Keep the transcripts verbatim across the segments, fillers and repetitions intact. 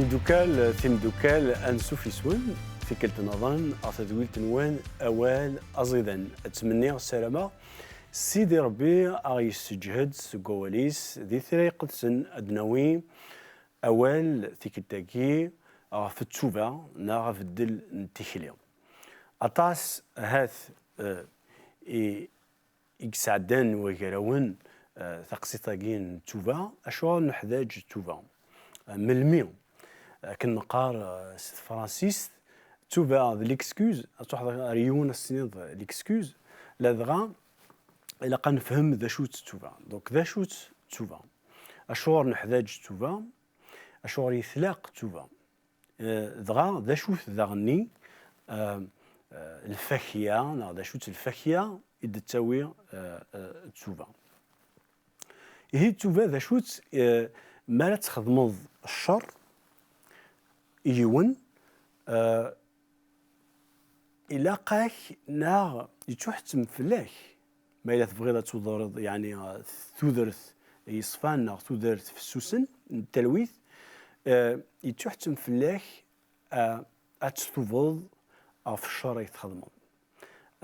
Imeddukal, timeddukal, ansuf yes-wen, tikkelt nniḍen ɣer tedwilt-nwen Awal Aẓidan. Ttmenniɣ, ssarameɣ Sidi Ṛebbi a ɣ-yesseǧhed seg wawal-is. Di Tira Iqedsen ad d-nawi awal tikkelt-agi ɣef ttuba neɣ abeddel n tikli. Aṭas ahat, eh, i i yesɛeddan wagrawen, eh, taqsiṭ-agi n ttuba. Acuɣer neḥdaǧ ttuba? Eh, melmi? Akken neqqar, eh, s tefransist, ttuba d l'excuse. Ad truḥeḍ ar yiwen ad s-tiniḍ l'excuse, ladɣa ilaq ad nefhem d acu-tt ttuba. Donc, d acu-tt ttuba? Acuɣer neḥdaǧ ttuba? Acuɣer i tlaq ttuba? Eh, dɣa d acu-t daɣenni, eh, eh, lfakya, neɣ d acu-tt lfakya i d-tettawi, eh, eh, ttuba? Ihi ttuba d acu-tt, eh, mi ara txedmeḍ ccer i yiwen, eh, ilaq-ak neɣ yettuḥettem fell-ak ma yella tebɣiḍ ad tudreḍ, yeɛni, eh, tudert yeṣfan neɣ tudert fessusen n talwit, eh, yettuḥettem fell-ak, eh, ad testubeḍ ɣef ccer ay txedmeḍ.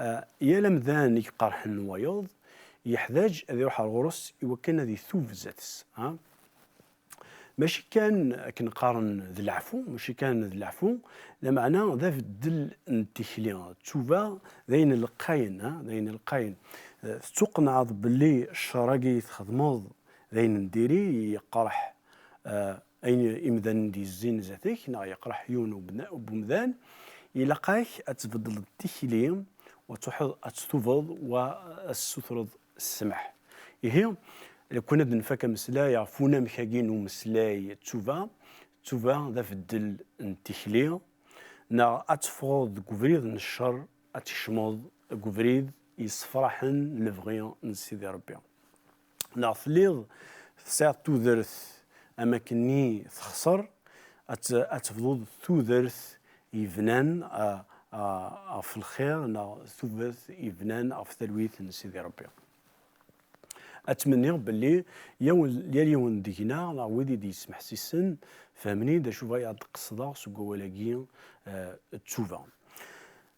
Eh, yal amdan i iqerḥen wayeḍ yeḥdaǧ ad iruḥ ar ɣur-s i wakken ad itub zdat-s, ha? Mačči kan akken qqaren d leɛfu, mačči kan d leɛfu, lameɛna d abeddel n tikli. Ttuba d ayen lqayen, ha? D ayen lqayen. Eh, tettuqenɛeḍ belli ccer-agi txedmeḍ d ayen n diri, yeqreḥ, eh, ayen imdanen d-yezzin zdat-k, neɣ yeqreḥ yiwen ubna-, ubemdan, ilaq-ak ad tbeddleḍ tikli, u ad truḥeḍ ad testubeḍ, wa ad tessutreḍ ssmaḥ. Ihi, lukan ad nfak ameslay ɣef unamek-agi n umeslay ttuba, ttuba d abeddel n tikli, neɣ ad teffɣeḍ deg ubrid n ccer, ad tkecmeḍ deg ubrid yessefraḥen lebɣi n Sidi Ṛebbi. Neɣ telliḍ tesɛiḍ tudert am akkenni texṣer, ad t-, ad tebduḍ tudert yebnan, a, a, ɣef lxir, neɣ tudert yebnan ɣef talwit n Sidi Ṛebbi. Ad tmenniɣ belli yawen, yal yiwen deg-neɣ, neɣ wid i d-yesmeḥsisen, fehmen-d acu bɣiɣ ad d-qesdeɣ seg wawal-agi, eh, ttuba.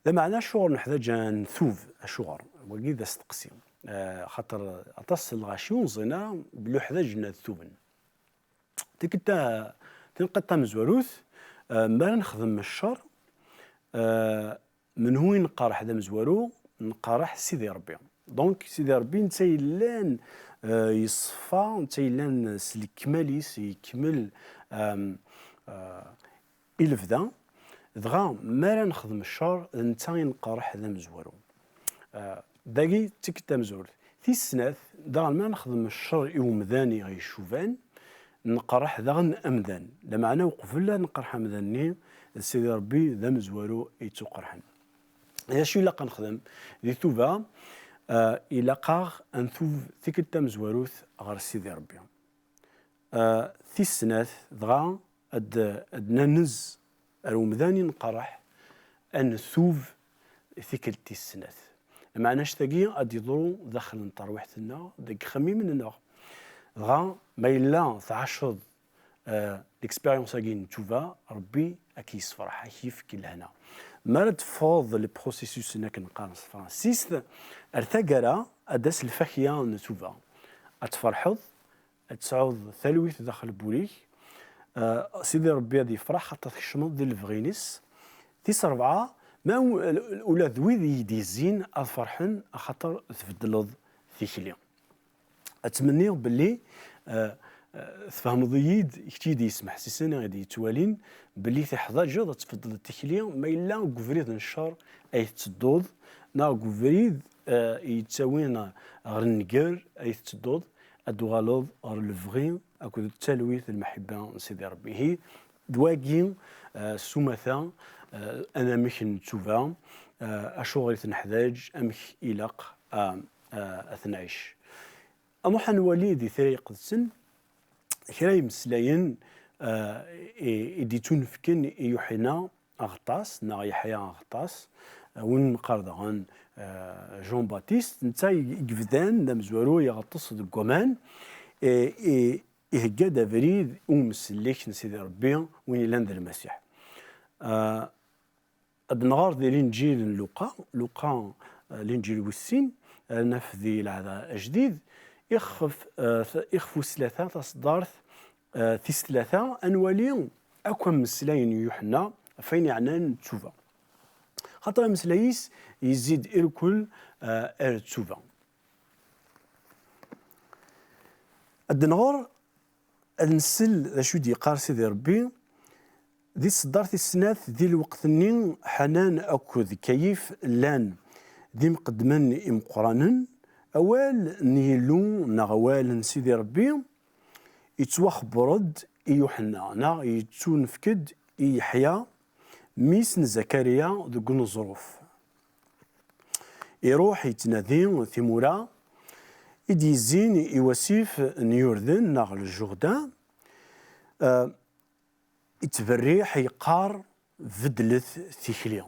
Lameɛna acuɣer neḥdaǧ ad ntub? Acuɣer? Wagi d asteqsi. Eh, xaṭer aṭas n lɣaci ur ẓrin ara belli uḥdaǧen ad tuben. Tikkelt ta-, tineqqiḍt tamezwarut, eh, mi ara nexdem ccer, eh, menhu i nqerreḥ d amezwaru? Nqerreḥ Sidi Ṛebbi. Donc, Sidi Ṛebbi netta yellan, eh, yeṣfa, netta yellan s lekmal-is, yekmel, ehm, eh, i lebda. Dɣa, mi ara nexdem ccer, d netta i nqerreḥ d amezwaru. Eh, dagi d tikkelt tamezwarut. Tis snat, daɣen mi ara nexdem ccer i umdan i ɣ-icuban, nqerreḥ daɣen amdan. Lameɛna uqbel ad nqerreḥ amdan-nni, d Sidi Ṛebbi d amezwaru i yettuqerḥen. D acu ilaq ad nexdem? Di tuba, eh, ilaq-aɣ ad ntub tikkelt tamezwarut ɣer Sidi Ṛebbi. Eh, tis snat, dɣa ad, ad nanez ar umdan i nqerreḥ, ad ntub tikkelt tis snat. Lameɛna, annect-agi ad d-yeḍru daxel n terwiḥt-nneɣ, deg yixemmimen-nneɣ. Dɣa, ma yella tɛaceḍ, eh, l'expérience-agi n ttuba, Ṛebbi ad k-yessefreḥ, ad k-yefk lehna. Mi ara d-teffɣeḍ le processus-nni akken qqaren s tefransist, ar taggara ad d-tas lfakya n ttuba. Ad tferḥeḍ, ad tesɛuḍ talwit daxel n wul-ik. Eh, Sidi Ṛebbi ad yefreḥ xaṭer tkecmeḍ di lebɣi-ines. Tis ṛebɛa, ma u-, ula d wid i yi-d-yezzin ad ferḥen axaṭer tbeddleḍ tikli. Ad tmenniɣ belli, eh, eh, tfehmeḍ-iyi-d, kečč i d-yesmeḥsisen, i d-yettwalin, belli teḥdaǧeḍ ad tbeddleḍ tikli ma yella deg ubrid n ccer ay tettedduḍ, neɣ deg ubrid, eh, yettawin ɣer nnger ay tettedduḍ, ad d-tuɣaleḍ ɣer lebɣi akked talwit d lmeḥibba n Sidi Ṛebbi. Ihi, d wagi, eh, s umata, eh, anamek n ttuba, eh, acuɣer i t-neḥdaǧ, amek ilaq, eh, eh, ad t-nɛic. Ad nruḥ ad nwali di Tira Iqedsen kra n yimeslayen, eh, i, i d-yettunefken i Yuḥina Aɣeṭṭas, neɣ Yeḥya Aɣeṭṭas, eh, win neqqar daɣen, eh, Jean Baptiste, netta i, i yebdan d amezwaru, yeɣṭes deg waman, eh, i, ihegga-d abrid i umsellek n Sidi Ṛebbi, win yellan d Lmasiḥ. Ah, ad nɣer di Linǧil n Luqa, Luqa, ah, Linǧil wis sin, ad naf di Lɛehd Ajdid, ixef, ah, t-, ixef wis tlata, taṣeddart, ah, tis tlata, ad nwali akk ameslay n Yuḥenna, ɣef wayen yeɛnan ttuba. Xaṭer ameslay-is yezzi-d irkul, ah, ar ttuba. Ad nɣer, ad nsel d acu i d-yeqqar Sidi Ṛebbi. Di tṣeddart tis snat, di lweqt-nni, Ḥanan akked Kayif llan d imqeddmen imeqqranen. Awal n Yillu neɣ awal n Sidi Ṛebbi yettwaxebber-d i Yuḥenna, neɣ yettunefk-d i Yeḥya, mmi-s n Zakarya, deg uneẓruf. Iruḥ yettnadi timura i d-yezzin i wasif n Yurden neɣ Lǧuɣdan, eh, ittberriḥ yeqqar: "Beddlet tikli."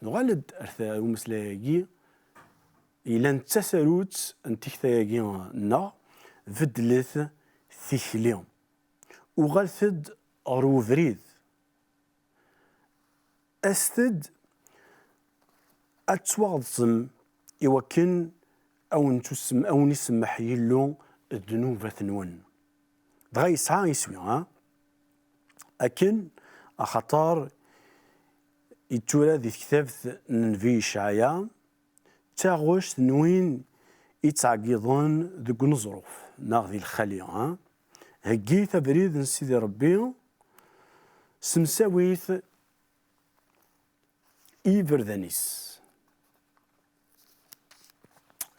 Nuɣal-d ar ta-, umeslay-agi, yellan d tasarut n tikta-agi nneɣ: "Beddlet tikli." Uɣalet-d ɣer ubrid. Aset-d ad tettwaɣeḍsem i wakken a wen-tusem-, a wen-isemmeḥ Yillu ddnubat-nwen. Dɣa yesɛa iswi, ha? Akken, axaṭer yettura di tektabt n Nnbi Icɛaya, d taɣect n win yettɛeggiḍen deg uneẓruf, neɣ di lxali, ha? Heggit abrid n Sidi Ṛebbi, semsawit i iberdan-is.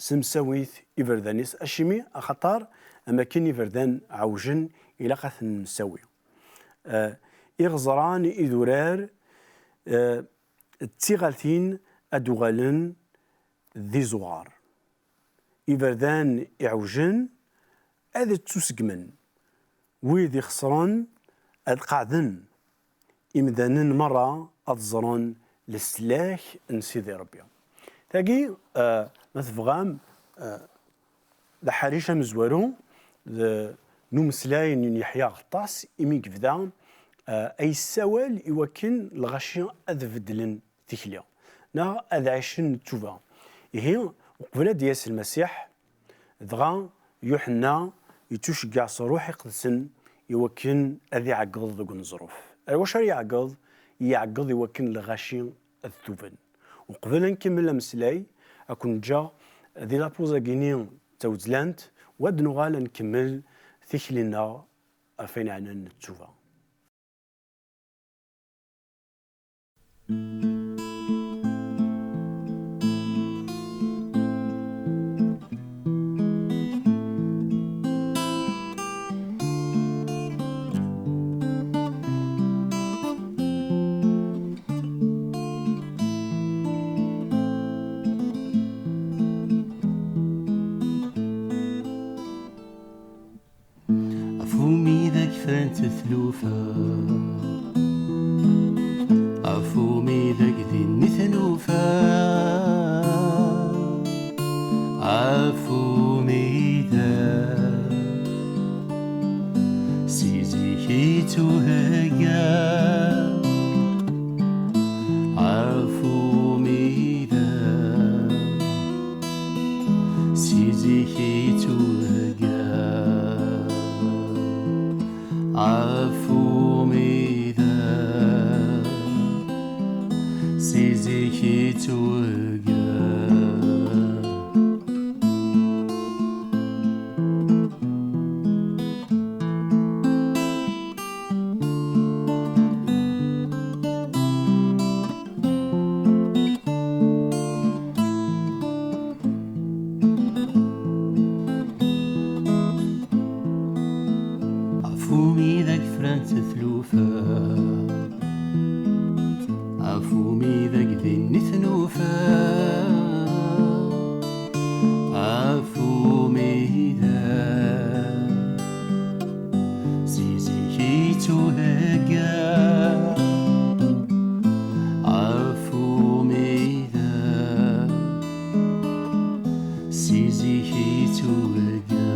Semsawit iberdan-is, acimi? Axaṭer am akken iberdan ɛewjen, ilaq ad ten-nsawi. Eh, iɣeẓran, idurar, eh, d tiɣaltin ad d-uɣalen d izuɣar. Iberdan iɛewjen ad ttusegmen. Wid ixeṣren ad qeɛden. Imdanen merra ad ẓren leslak n Sidi Ṛebbi. Tagi, eh, ma tebɣam, eh, d aḥric amezwaru d, n umeslay n Yeḥya Ɣeṭṭas, imi yebda, eh, a yessawal i wakken lɣaci ad beddlen tikli, neɣ ad ɛicen ttuba. Ihi, uqbel ad d-yas Lmasiḥ, dɣa Yuḥenna yettuceggeɛ s Ṛṛuḥ Iqedsen i wakken ad iɛeggeḍ deg uneẓruf. Ar wacu ara iɛeggeḍ? Iɛeggeḍ i wakken lɣaci ad tuben. Uqbel ad nkemmel ameslay, ad ken-ǧǧeɣ di lapuz-agi-ni d tawezlant, u ad nuɣal ad nkemmel tikli-nneɣ ɣef wayen yeɛnan ttuba. Ɣef umidag frant tlufa, ɣef umidag din i tnufa. Ɣef umidag si zik i tuhegga. Ɣef umidag si zik i tuhegga. Ɣef umidag si zik i tuhegga. Ɣef umidag frant tlufa, ɣef umidag din i tnufa. Ɣef umidag si zik i tuhegga. Ɣef umidag si zik i tuhegga.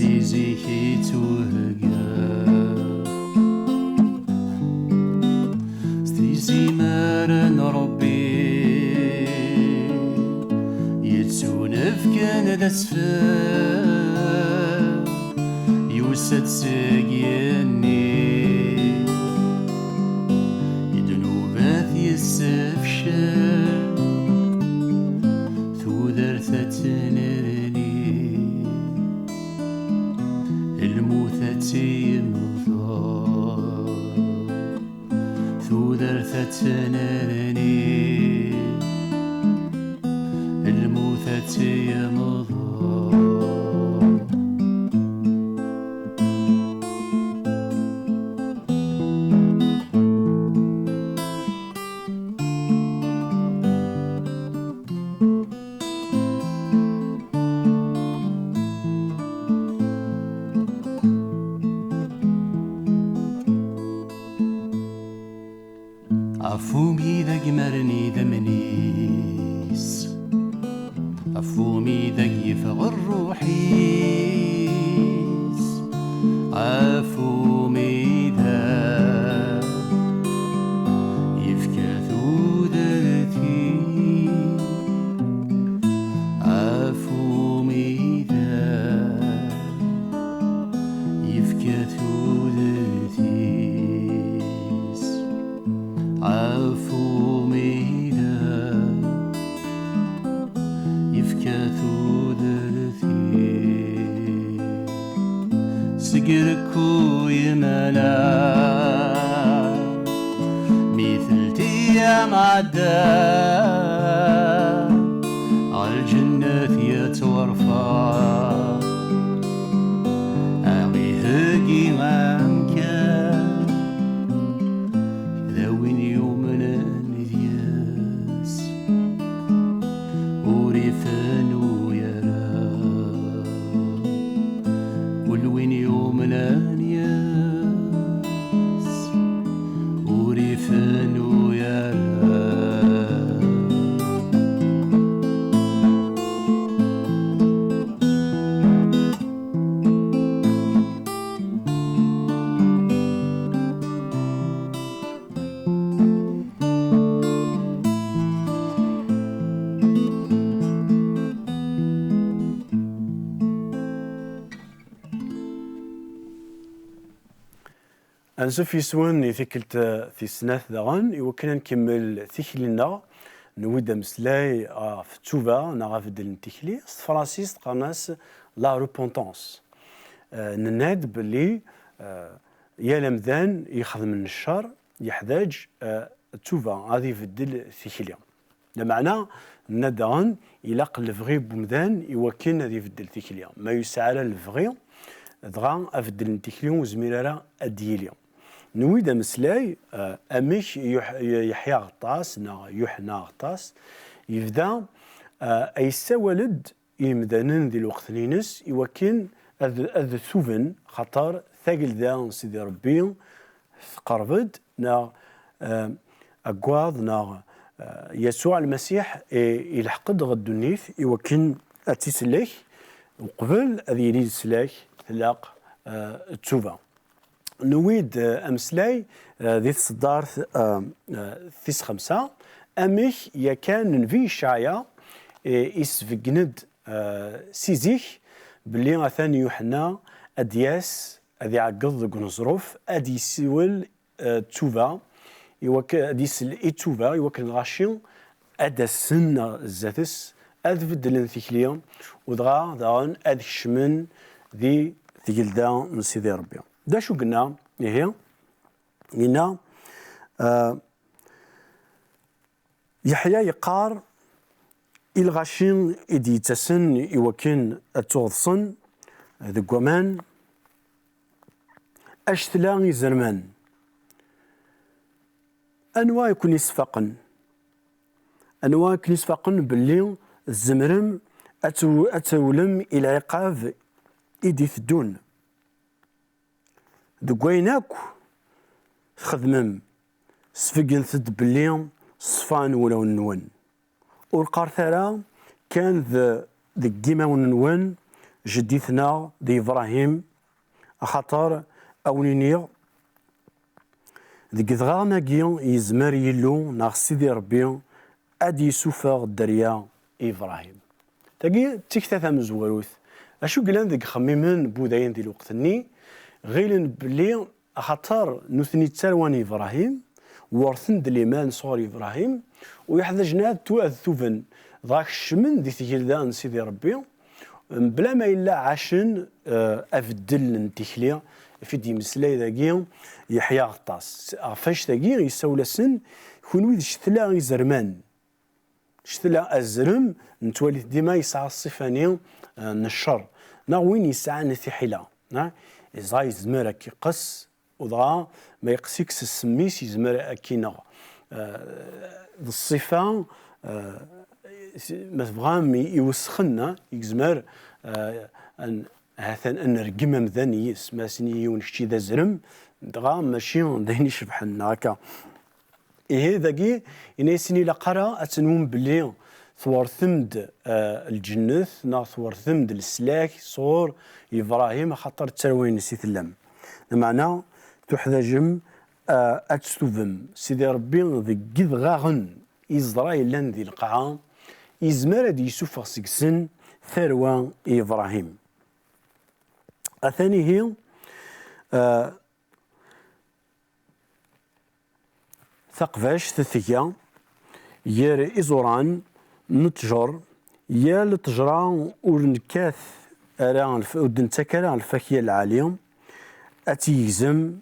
Si zik i ttwehegga s tizimar n Ṛebbi, yettunefken d asfel, yusa-d seg yigenni, i ddnubat yessefcel, tudert ad tennerni, lmut ad tt-yemḍer, tudert ad tennerni, lmut ad tt-yemḍer. Ɣef umidag maren idammen-is, ɣef umidag yeffeɣ ṛṛuḥ-is, ɣef umidag yefka tudert-is, ɣef umidag yefka tudert-is, ɣef umidag yefka tudert-is. Seg rekku yemla mi telti amɛadda, ɣer lǧennet yettwarfa, a ɣ-iheggi amkan, d a win yumnen deg-s ur ifennu ara. Kul win yumnen yes ur ifennu ara. Ansuf yes-wen i tikkelt, eh, tis snat daɣen, i wakken ad nkemmel tikli-nneɣ, newwi-d ameslay ɣef ttuba neɣ abeddel n tikli. S tefransist qqaren-as la repentance. Eh, nenna-d belli, eh, yal amdan yexdmen ccer yeḥdaǧ, eh, ttuba, ad ibeddel tikli. Lameɛna, nenna daɣen, ilaq lebɣi n wemdan i wakken ad ibeddel tikli. Ma yesɛa ara lebɣi, dɣa abeddel n tikli ur zmir ara ad d-yili. Newwi-d ameslay, eh, amek Yuḥ-, Yeḥya Aɣeṭṭas neɣ Yuḥenna Aɣeṭṭas yebda, eh, yessawal-d i yimdanen di lweqt-nni-ines i wakken ad, ad tuben, xaṭer tagelda n Sidi Ṛebbi tqerreb-d, neɣ, eh, aggaḍ, neɣ, eh, Yasuɛ Lmasiḥ, eh, ilḥeq-d ɣer ddunit i wakken ad tt-isellek. Uqbel ad yili leslak, tlaq, eh, ttuba. Newwi-d, eh, ameslay, eh, di tseddart, eh, eh, tis xemsa, amek yakan nnbi Icɛaya, eh, isbeggen-d, eh, si zik belli atan Yuḥenna ad d-yas, ad iɛeggeḍ deg uneẓruf, ad yessiwel, eh, ttuba, i wak-, ad isel i ttuba, i wakken lɣaci ad d-asen zdat-s, ad beddlen tikli, u dɣa daɣen ad kecmen di tgelda n Sidi Ṛebbi. D acu yenna? Ihi, yenna, eh, Yeḥya yeqqar i lɣaci i d-yettasen i wakken ad ttuɣeḍsen deg waman, acetla izerman. Anwa i ken-isfaqen? Anwa i ken-isfaqen belli tzemrem ad tw-, ad trewlem i lɛiqab i d-iteddun? Deg wayen akk txedmem, sbegget-d belli ṣfan wulawen-nwen. Ur qqaret ara kan d, deg yimawen-nwen jeddi-tneɣ d Ibṛahim, axaṭer a wen-iniɣ, deg idɣaɣen-agi yezmer Yillu neɣ Sidi Ṛebbi ad d-yessufeɣ dderya i Ibṛahim. Tagi d tikta tamezwarut. Acu yellan deg ixemmimen n Wudayen di lweqt-nni? Ɣilen belli axaṭer nutni ttarwan Ibṛahim, werten-d liman sɣur Ibṛahim, u yeḥdaǧen ad tu-, ad tuben, dɣa kecmen di tgelda n Sidi Ṛebbi, mebla ma yella ɛacen, eh, abeddel n tikli, ɣef i d-yemmeslay dagi Yeḥya Aɣeṭṭas. Ɣef annect-agi yessawel-asen, kunwi d ccetla izerman. Ccetla, azrem, nettwali-t dima yesɛa ṣṣifa-nni, eh, n ccer, neɣ win yesɛan tiḥila, neɣ dɣa yezmer ad k-iqqes, u dɣa ma yeqqes-ik s ssem-is yezmer ad k-ineɣ. Eh, d ṣṣifa, eh, s-, ma tebɣam i, iwesxen, eh, yezmer, eh, an-, ha-t-an ad nergem amdan yis, ma as-nini yiwen kečči d azrem, dɣa mačči d ayen icebḥen, neɣ akka. Ihi dagi, ini-asen ilaq ara ad tenwum belli twertem-d, eh, lǧennet neɣ twertem-d leslak sɣur Ibṛahim, axaṭer d tarwa-ines i tellam. Lameɛna tuḥdaǧem, eh, ad testubem. Sidi Ṛebbi deg idɣaɣen iẓra yellan di lqaɛa, yezmer ad d-yessufeɣ seg-sen tarwa i Ibṛahim. Atan ihi, eh, taqbact tga gar iẓuran n ttjer, yal ttejra ur nekkat ara lf-, ur d-nettak ara lfakya lɛali, ad tt-yegzem,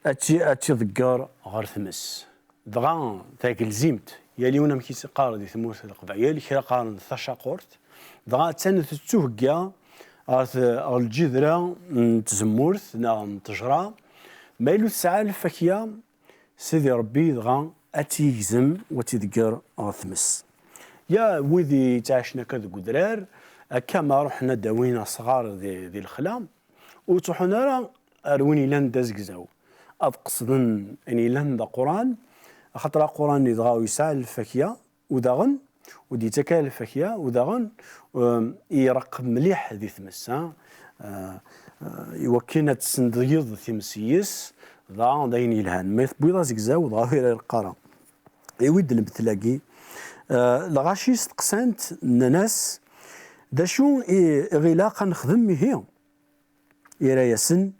ad tt-, ad tt-iḍegger ɣer tmes. Dɣa tagelzimt, yal yiwen amek i s-iqqar di tmurt n Leqbayel, kra qqaren tacaqurt, dɣa attan tettuhegga ɣer t-, ɣer lǧidra n tzemmurt neɣ n ttejra, ma yella ur tesɛa lfakya, Sidi Ṛebbi dɣa ad tt-yegzem u ad tt-iḍegger ɣer tmes. Ya wid yettɛicen akka deg udrar, akka ma ruḥen ad d-awin asɣar di, di lexla, ur ttruḥun ara ar win yellan d azegzaw. Ad qesden ayen yellan d aquran, axaṭer aquran-nni dɣa ur yesɛi ara lfakya, u daɣen, ur d-yettak ara lfakya, u daɣen, um, ireqq mliḥ di tmes, ha? Uh, uh, iwakken ad tessendgeḍ times yis, dɣa d ayen yelhan. Ma tewwiḍ azegzaw, dɣa ur ireqq ara. Iwi-d lmetl-agi. Uh, lɣaci steqsan-t, nnan-as, d acu i, i ɣ-ilaq ad nexdem ihi? Ira-yasen,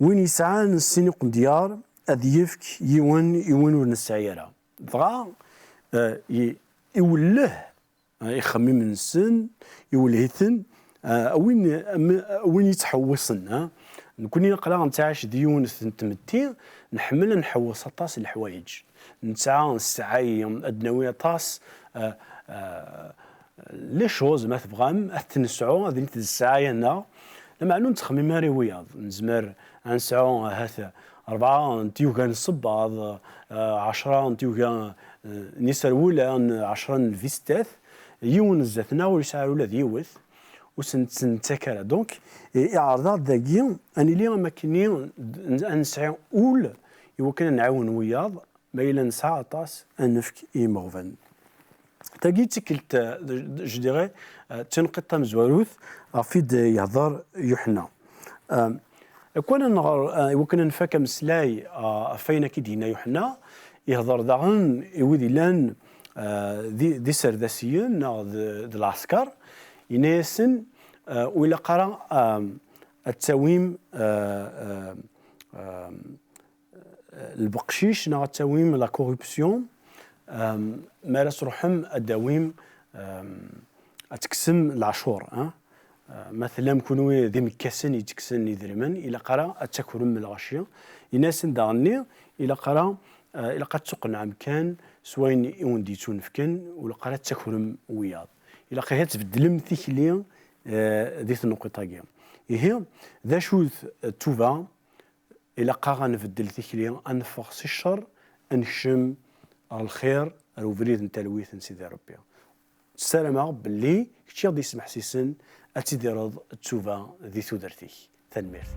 win yesɛan sin uqendyar ad yefk yiwen i win ur nesɛi ara. Dɣa, eh, i-, iwelleh, eh, ixemmimen-nsen, iwelleh-iten, eh, a win, am-, a win yettḥewwiṣen, ha? Nekni aql-aɣ nettɛic di yiwen n tmetti, nḥemmel ad nḥewweṣ aṭas n leḥwayeǧ. Nesɛa ssɛaya ad d-nawi aṭas, eh, eh, les choses, ma tebɣam, ad t-nesɛu, ad nit d ssɛaya-nneɣ. Lameɛna ur nettxemmim ara i wiyaḍ. Nezmer ad nesɛu ahat rebɛa n tyuga n sebbaḍ, eh, ɛecra n tyuga, eh, n iserwula, n ɛecra n lvistat, yiwen zdat-neɣ ur yesɛi ara ula d yiwet, ur sen-, sen-nettak ara. Donc, i-, iɛreḍ-aɣ-d dagi ad nili am akkenni d-, ad nesɛi ul i wakken ad nɛawen wiyaḍ, ma yella nesɛa aṭas, ad nefk i yimeɣban. Tagi d tikkelt, eh, d-, d-, je dirais, eh, d tinqiḍt tamezwarut ɣef i d-yehder Yuḥenna. Eh, akken ad nɣer, eh, iwakken ad nfak ameslay, eh, ɣef wayen akka i d-yenna Yuḥenna, ihder daɣen i wid yellan, eh, d i-, d iserdasiyen neɣ d, d lɛesker, yenna-yasen, eh, ur ilaq ara, eh, ad tawim, eh, eh, eh, lbeqcic neɣ ad tawim la corruption, em, mi ara truḥem ad d-tawim, em, ad tekksem leɛcur, eh? Eh, ma tellam kunwi d imekkasen yettekksen idrimen, ilaq ara ad takrem lɣaci. Yenna-asen daɣenni, ilaq ara, eh, ilaq ad tuqenɛem kan s wayen i wen-d-yettunefken, ur ilaq ara ad takrem wiyaḍ. Ilaq ihi ad tbeddlem tikli, eh, di tnuqiṭ-agi. Ihi, d acu-t, eh, ttuba? Ilaq-aɣ ad nbeddel tikli, ad neffeɣ si ccer, ad nekcem ɣer lxir, ar ubrid n talwit n Sidi Ṛebbi. Ssarameɣ belli kečč i ɣ-d-yesmeḥsisen ad tidireḍ ttuba di tudert-ik. Tanemmirt.